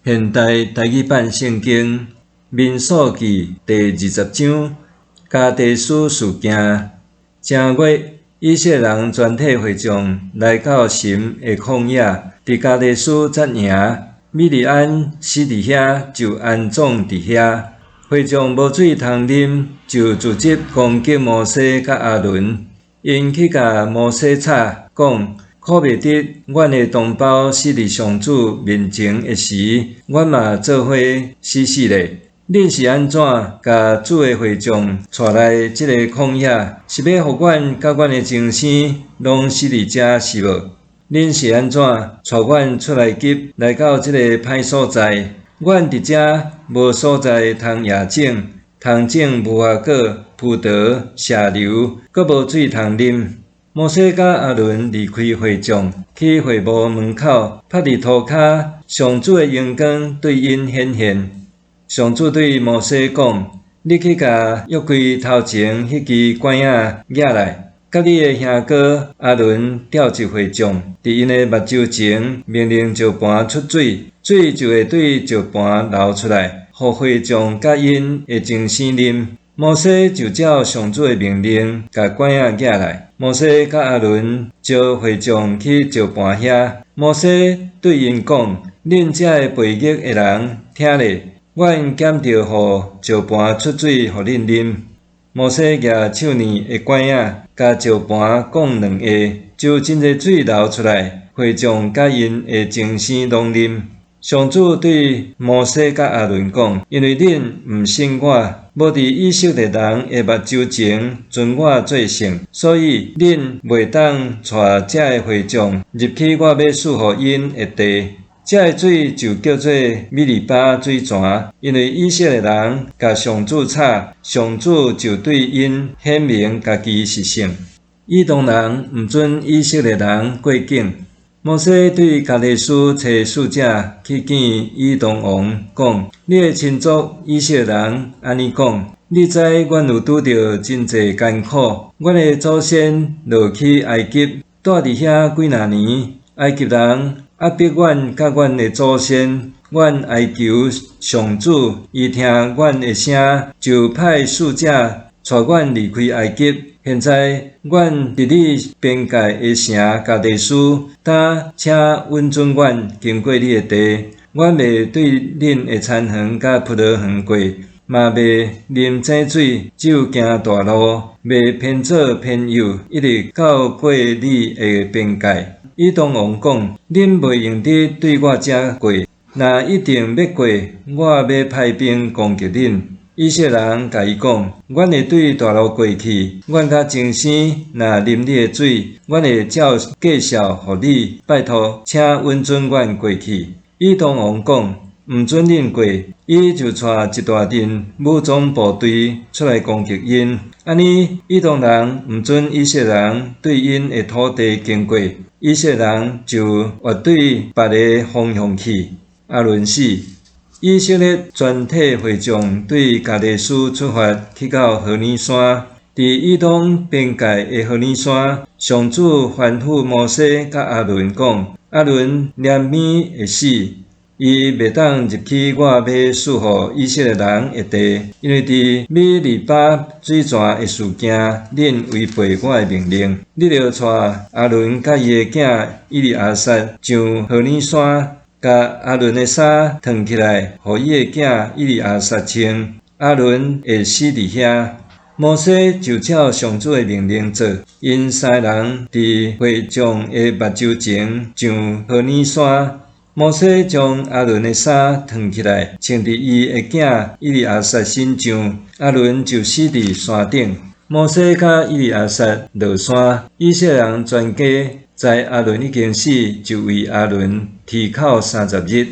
現代台語版聖經民數記第20章加低斯事件。正月，以色列人全體會眾來到神的曠野，佇加低斯紮營。米利暗死佇遐，就安葬佇遐。會眾無水通啉，就組織攻擊摩西佮亞倫。𪜶去共摩西吵，講：苦袂得，阮的同胞死佇上主面前的時，阮嘛做伙死死咧。恁是按怎共主的會眾帶來這個曠野？是欲予阮佮阮的終生攏死佇遮是無？恁是按怎帶阮出埃及來到這個歹所在？阮佇遮無所在通野種，通種無花果、葡萄、石榴，閣無水通啉。摩西佮亞倫離開會眾，去會幕門口，拍佇塗跤，上主的榮光對𪜶顯現。上主對摩西講：你去共約櫃頭前彼支拐仔攑來，佮你的兄哥亞倫召集會眾，佇𪜶的目睭前命令石盤出水，水就會對石盤流出來，予會眾佮𪜶的終生啉。摩西就照上主的命令，共拐仔攑來。摩西佮亞倫召會眾去石盤遐。摩西對𪜶講：恁遮个悖逆的人，聽咧！阮敢著予石盤出水予恁啉。摩西舉手裡的拐仔，共石盤摃兩下，就真濟水流出來，會眾佮𪜶的終生攏啉。上主對摩西佮亞倫講：因為恁毋信我，無佇以色列人的目睭前尊我做聖，所以恁袂當帶這个會眾入去我欲賜予𪜶的地。這个水就叫做米利巴水泉，因為以色列人共上主吵，上主就對𪜶顯明家己是聖。以東人毋准以色列人過境。摩西對加低斯差使者去見以東王，講：你的親族以色列人按呢講：你知阮有拄著真濟艱苦，阮的祖先落去埃及，蹛佇遐幾若年，埃及人壓迫阮佮阮的祖先，阮哀求上主，伊聽阮的聲，就派使者帶阮離開埃及。現在，阮佇你邊界的城加低斯，今請允准阮經過你的地。阮袂對恁的田園佮葡萄園過，嘛袂啉井水，只有行大路，袂偏左偏右，一直到過你的邊界。以東王講：恁袂用得對我遮過，若一定欲過，我欲派兵攻擊恁。以色列人共伊講：阮會對大路過去，阮佮終生若啉你的水，阮會照價數予你。拜託，請允准阮過去。以東王講：毋准恁過。伊就帶一大陣武裝部隊出來攻擊𪜶。按呢，以東人毋准以色列人對𪜶的土地經過，以色列人就越對別个方向去。亞倫死。以色列全體會眾對加低斯出發，去到何烈山。佇以東邊界的何烈山，上主吩咐摩西佮亞倫講：亞倫年邁會死，伊袂當入去我欲賜予以色列人的地，因為佇米利巴水泉的事件，恁違背我的命令。你著帶亞倫佮伊的囝以利亞撒上何烈山，共亞倫的衫脫起來，予伊的囝以利亞撒穿。亞倫會死佇遐。摩西就照上主的命令做，𪜶三个人佇會眾的目睭前上何烈山。摩西將亞倫的衫脫起來，穿佇伊的囝以利亞撒身上。亞倫就死佇山頂。摩西佮以利亞撒落山，以色列人全家知亞倫已經死，就為亞倫啼哭30日。